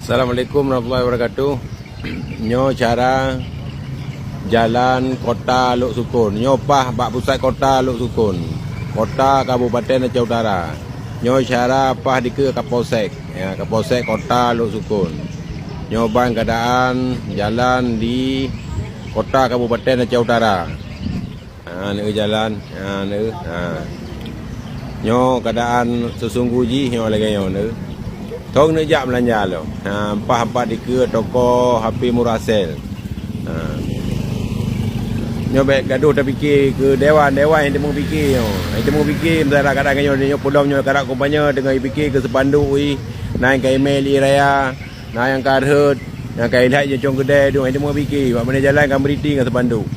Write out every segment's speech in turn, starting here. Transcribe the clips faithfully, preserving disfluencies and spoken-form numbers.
Assalamualaikum warahmatullahi wabarakatuh. Nyoe cara jalan kota Lhoksukon. Nyoe paih bak pusat kota Lhoksukon. Kota Kabupaten Aceh Utara. Nyoe cara paih dikeue Kapolsek. Ya, Kapolsek Kota Lhoksukon. Nyoe ban keadaan jalan di kota Kabupaten Aceh Utara. Ha, neu jalan. Ha, neu. Ha. Nyoe keadaan seusunggoh jih nyoe lagèe nyoe neu. Thôn neu jak beulanja lom. Ha, paih-paih dikeue toko H P murah sel. Ha. Nyoe bèk gadoh tapike keu dewan, dewan nyang teumeupiké nyoe. Nyang teumeupiké misalnya kadang nyoe, nyoe peudong nyoe karab kumpanye teungoh jipike keu seupanduk ih. Na nyang ka imè lé raya. Na nyang ka rhot, nyang ka ilhak jicong keudè duek, hai teumeupiké, bak mana jalan ka meuriti ngon seupanduk.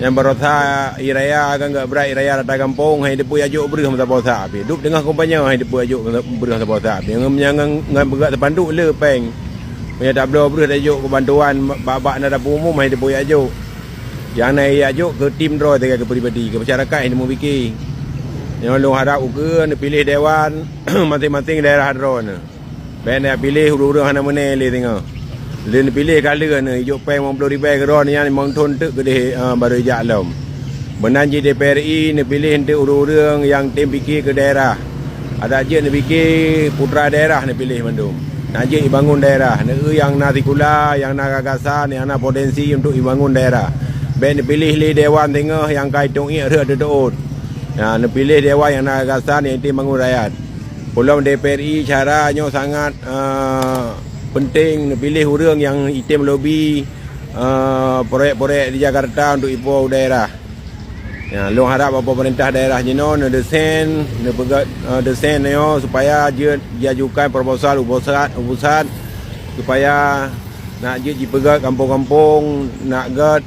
Nyang barosa ie raya kan gak brat ie raya rata gampông, hai teupeu jak jok breuh meusaboh sa pih. Dup teungoh kumpanye, hai teupeu jak jok breuh meusaboh sa pih. Ngon, ngon, ngon peugah seupanduk le péng. Meunyoe tabloe breuh tajok keu bantuan bak-bak na dapur umum, hai teupeu jak jok. Nyang na jak jok keu tim droe teuka keu pribadi, keu masyarakat hai teumeupiké. Nyoe lôn harab ukeue neupiléh dewan maséng-maséng daerah droeneuh. Bèk neupiléh ureueng-ureueng hana meuné lé singoh. Lé neupiléh ka lheueh neu ijok péng limong ploh ribèe keudroe nyan limong thon teuk keudeh, eh, barô ijak lom. Meunan cit D P R I neupiléh eunteuk ureueng-ureueng nyang tem piké keu daerah. Adak jeuet neupiké putra daerah neupiléh mandum. Nak jeuet ibangun daerah, neu nyang na sikula, nyang na gagasan, nyang na potensi untuk ibangun daerah. Bèk neupiléh lé dewan singoh nyang ka itong iek rhot teuôt. Ya, neupiléh dewan nyang na gagasan nyang item bangun rakyat. Peulom D P R I cara nyoe sangat, eh, penting neupiléh ureueng nyang item lobi, eh, proyek-proyek di Jakarta untuk ipo u daerah. Ya, lôn harab bak pemerintah daerah jinoe neudesain, neupeugah, eh, desain nyoe supaya jeuet jiajukan proposal u pusat, u pusat supaya nak jeuet jipeugèt kampung-kampung, nak gèt,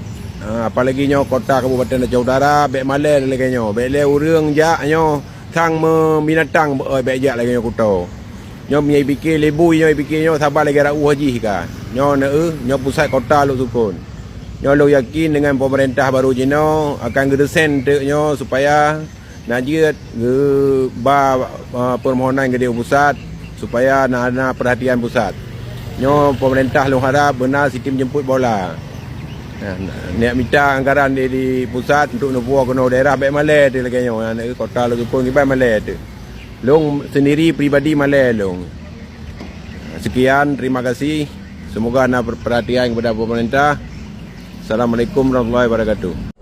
eh, apalagi nyoe kota Kabupaten Aceh Utara, bèk malèe lagèe nyoe, bèk lé ureueng jak nyoe. Sang meubinatang beu-, bèk jak lagèe nyoe kuto. Nyoe meunyoe piké lé bui nyoe piké nyoe saban lagèe rauh jih ka. Nyoe neu, nyoe pusat kota Lhoksukon. Nyoe lôn yakin deungon pemerintah baru jinoe akan geudesain teuk nyoe supaya na jeuet geuba, eh, permohonan geude u pusat supaya na, na perhatian pusat. Nyoe pemerintah lôn harab beuna sistem jemput bola. Nah, neuk mita anggaran di, di pusat untuk neupuwoe keunoe daerah bèk malèe teuh lagèe nyoe. Nah, kota Lhoksukon kiban malèe teuh. Lôn sendiri pribadi malèe lôn. Sekian, terima kasih. Semoga na per-, perhatian kepada pemerintah. Assalamualaikum warahmatullahi wabarakatuh.